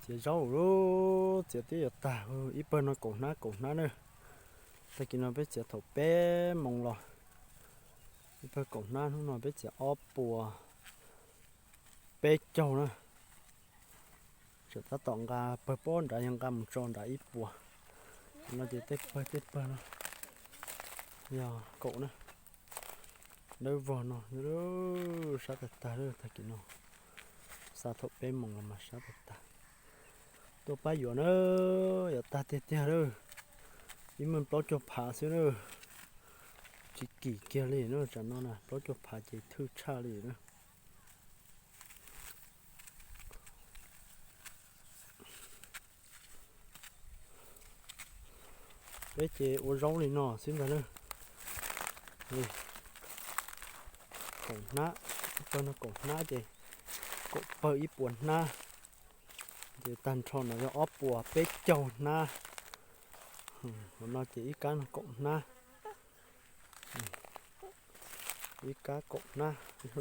Txiav zaub, txiav twb yuav tag, ib pawg no kaum hnab kaum hnab na. Tag kis no peb txiav thaum peb moos los. Ib pawg kaum hnab, hnub no peb txiav ob puas peb caug na. Tseem tab tom nqa pawg pob nrad yog nqa mus tso nrad ib puas. No ces tej pawg tej pawg no yog kaum na. Dawb vog no, sab tag tag, tag kis no. Xa thaum peb moos los mas sab tag tag. Tuaj pab yuav na, yuav tag tiag tiag lawm. Ib meej plaub caug phav xwb na. Tsis kim kiag li na, tsam no na plaub caug phav ces thwj tshaj li na. Peb ces ua zaub li no xwb ntag na. Kaum hnab, pawg no kaum hnab ces kaum pawg ib puas hnab. Ces tag nrho no yog ob puas peb caug hnab. Hauv no ces ib kab no kaum hnab. Ib kab kaum hnab.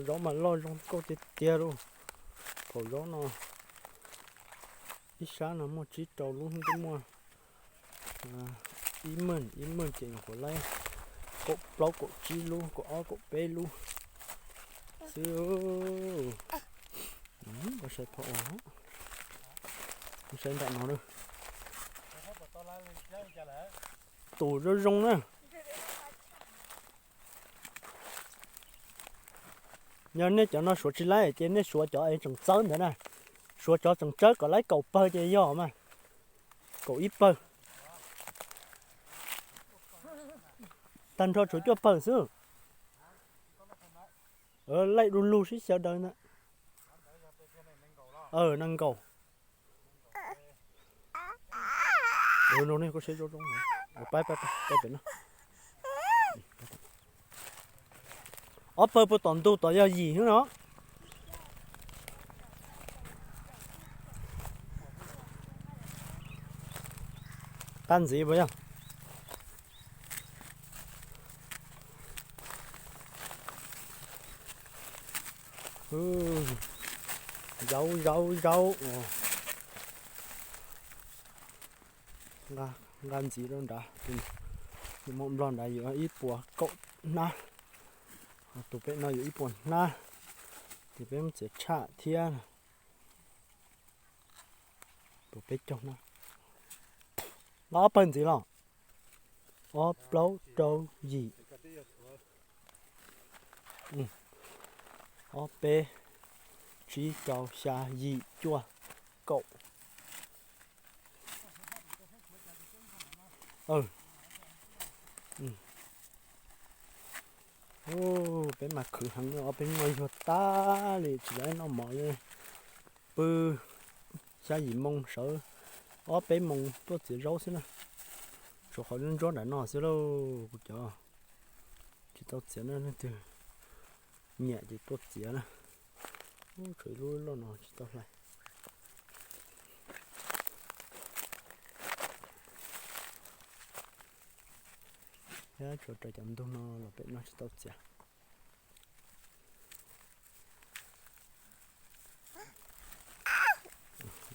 Zaub mas loj zoo nkauj tiag tiag lauj. Phaum zaub no ib sab no muaj tsib rau lub, twb muaj ib meej, ib meej ces nyuam qhuav laib kaum plaub kaum tsib lub, kaum ob kaum peb lub xwb. Koj saib phom, koj saib nram no na. Tus zoo zoo na. Yog nej cov no suav tsis laib ces nej suav cov es tseem txawb ntawd na. Suav cov tseem tsawb kom laib kaum pawg ces yog mas. Kaum ib pawg. Tag nrho tshuav cuaj pawg xwb. Laij du lug sib xyaw daws ntag. Nees nkaum. Ob pawg puag tom ntug tod yog yim xwb no. Qab ntxiv puas yog? Zaub zaub zaub. Nqa ntxiv rau nrad, tus mom nplog nrad yuav ib puas kaum hnab, tus pem no yuav ib puas hnab, ces peb muab txiav tshaj thiab. Tus peb caug hnab. Nqa ob pawg ntxiv los. Ob plaub rau yim, ob peb tsib rau xya yim cuaj kaum. Peb mas khwv heev, ob peb hnub no yuag tag li tsis tau noj mov li. Pw xya yim moo sawv, ob peb moo tuaj txiav zaub xwb na. Tshuav qhov ntsuab nram no xwb lauj. Kuv cov tsis tau txiav na, leej twg nyiam ces tuaj txiav na. Tshuav ib lub loj no tsis tau hlais. Thiab tshuav raws cov ntug no los pem no tsis tau txiav.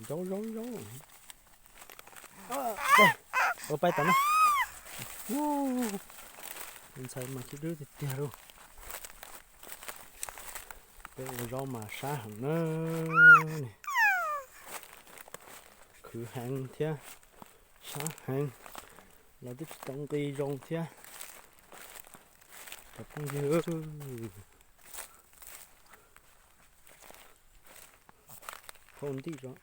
Zaub zaub zaub. Ua pais tom no. Ntxhais mas khib dwb tiag tiag lauj. Peb ua zaub mas sab heev na. Khwv heev thiab sab heev, los twb tsis tau nqi zoo thiab. Cov phooj ywg, phau ntim zoo.